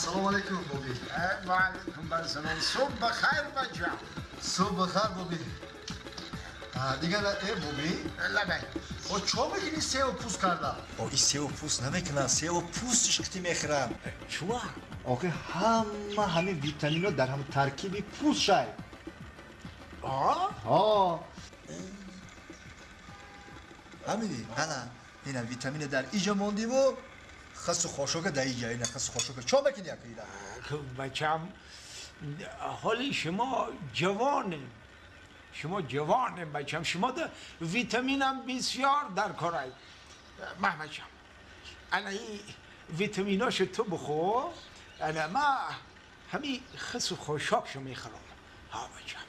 Ассалому алайкум, боби. Ва алайкум ассалом. Субҳ бахайр, бачам. Субҳ бахайр, боби. Дигар боби? Лабай. О, чо мекунӣ сео пӯст карда? О, и сео пӯст намекунанд, сео пӯстиш қити мехӯранд. Чуа? Охи, ҳама ҳамин витаминҳо дар ҳам таркиби пӯст шай. А? Ҳо. Фаҳмидӣ? Ана, ина витамина дар иҷа мондиву хасу хошока дар иҷа, ина хасу хошока. Чо мекунӣ ака ила? Бачам, ҳоли шумо ҷавонем. Шумо ҷавонем, бачам, шумо да витаминам бисёр дар корай. Ма бачам, ана и витаминошо ту бихӯр, ана ма ҳами хасу хошокшо мехӯрам. Ҳа, бачам.